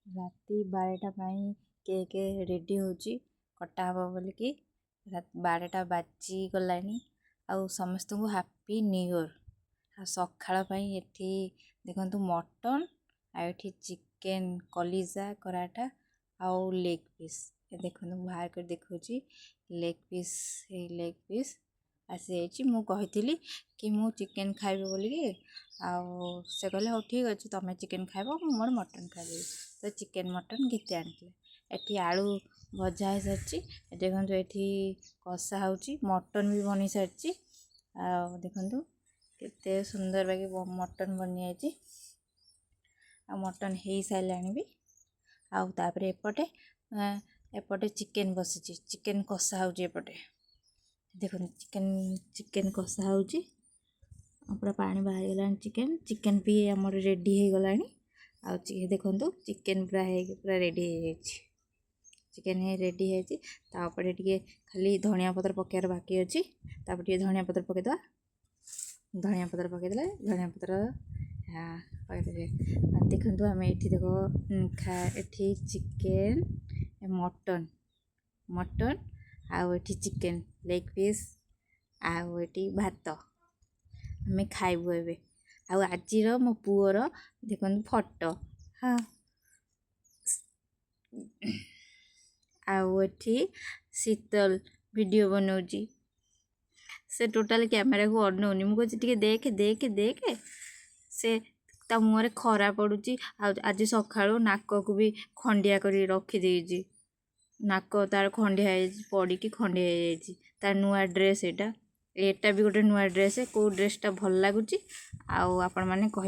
ରାତି 12ଟା ପାଇଁ cake ready ହେଉଛି, କଟା ହେବ ବୋଲିକି। 12ଟା ବାଜିଗଲାଣି। ଆଉ ସମସ୍ତଙ୍କୁ ହାପି ନ୍ୟୁ ଇୟର୍। ଆଉ ସକାଳ ପାଇଁ ଏଠି ଦେଖନ୍ତୁ ମଟନ୍, ଆଉ ଏଠି ଚିକେନ୍ କଲିଜା କରାଟା ଆଉ ଲେଗ୍ ପିସ୍। ଦେଖନ୍ତୁ, ମୁଁ ବାହାର କରି ଦେଖାଉଛି ଲେଗ୍ ପିସ୍। ଏଇ ଲେଗ୍ ପିସ୍ ଆସିଯାଇଛି। ମୁଁ କହିଥିଲି କି ମୁଁ ଚିକେନ୍ ଖାଇବି ବୋଲିକି, ଆଉ ସେ କହିଲେ, ହଉ ଠିକ୍ ଅଛି, ତୁମେ ଚିକେନ୍ ଖାଇବ, ମୁଁ ମୋର ମଟନ୍ ଖାଇଦେବି। ତ ଚିକେନ୍ ମଟନ୍ ଘିତି ଆଣିଥିଲେ। ଏଠି ଆଳୁ ଭଜା ହେଇସାରିଛି। ଦେଖନ୍ତୁ, ଏଠି କଷା ହେଉଛି। ମଟନ୍ ବି ବନେଇ ସାରିଛି। ଆଉ ଦେଖନ୍ତୁ କେତେ ସୁନ୍ଦର ବାକି ମଟନ୍ ବନିଯାଇଛି, ଆଉ ମଟନ୍ ହେଇସାରିଲାଣି ବି। ଆଉ ତାପରେ ଏପଟେ ଚିକେନ୍ ବସିଛି, ଚିକେନ୍ କଷା ହେଉଛି ଏପଟେ। ଦେଖନ୍ତୁ, ଚିକେନ୍ କଷା ହେଉଛି, ପୁରା ପାଣି ବାହାରିଗଲାଣି। ଚିକେନ୍ ବି ଆମର ରେଡ଼ି ହେଇଗଲାଣି। ଆଉ ଦେଖନ୍ତୁ, ଚିକେନ୍ ପୁରା ହେଇକି ପୁରା ରେଡ଼ି ହେଇଯାଇଛି। ଚିକେନ୍ ହେଇ ରେଡ଼ି ହେଇଯାଇଛି। ତାପରେ ଟିକେ ଖାଲି ଧନିଆ ପତ୍ର ପକାଇବାର ବାକି ଅଛି। ତାପରେ ଟିକେ ଧନିଆ ପତ୍ର ପକାଇଦେବା। ଧନିଆ ପତ୍ର ପକାଇଦେଲେ, ଧନିଆ ପତ୍ର ପକାଇଦେବେ। ଦେଖନ୍ତୁ, ଆମେ ଏଇଠି ଦେଖ, ଏଠି ଚିକେନ୍, ମଟନ୍ ଆଉ ଏଠି ଚିକେନ୍ ଲେଗ୍ ପିସ୍ ଆଉ ଏଠି ଭାତ। ଆମେ ଖାଇବୁ ଏବେ। ଆଉ ଆଜିର ମୋ ପୁଅର ଦେଖନ୍ତୁ ଫଟୋ। ହଁ, ଆଉ ଏଠି ଶୀତଲ ଭିଡ଼ିଓ ବନାଉଛି। ସେ ଟୋଟାଲି କ୍ୟାମେରାକୁ ଅନଉନି। ମୁଁ କହୁଛି, ଟିକେ ଦେଖେ, ଦେଖେ, ଦେଖେ। ସେ ତା ମୁହଁରେ ଖରା ପଡ଼ୁଛି। ଆଉ ଆଜି ସକାଳୁ ନାକକୁ ବି ଖଣ୍ଡିଆ କରି ରଖିଦେଇଛି। ନାକ ତାର ଖଣ୍ଡିଆ ହେଇଯାଇଛି, ପଡ଼ିକି ଖଣ୍ଡିଆ ହେଇଯାଇଛି। ତାର ନୂଆ ଡ୍ରେସ୍ ଏଇଟା। ଏଇଟା ବି ଗୋଟେ ନୂଆ ଡ୍ରେସ୍। କେଉଁ ଡ୍ରେସ୍ଟା ଭଲ ଲାଗୁଛି ଆଉ ଆପଣମାନେ କହି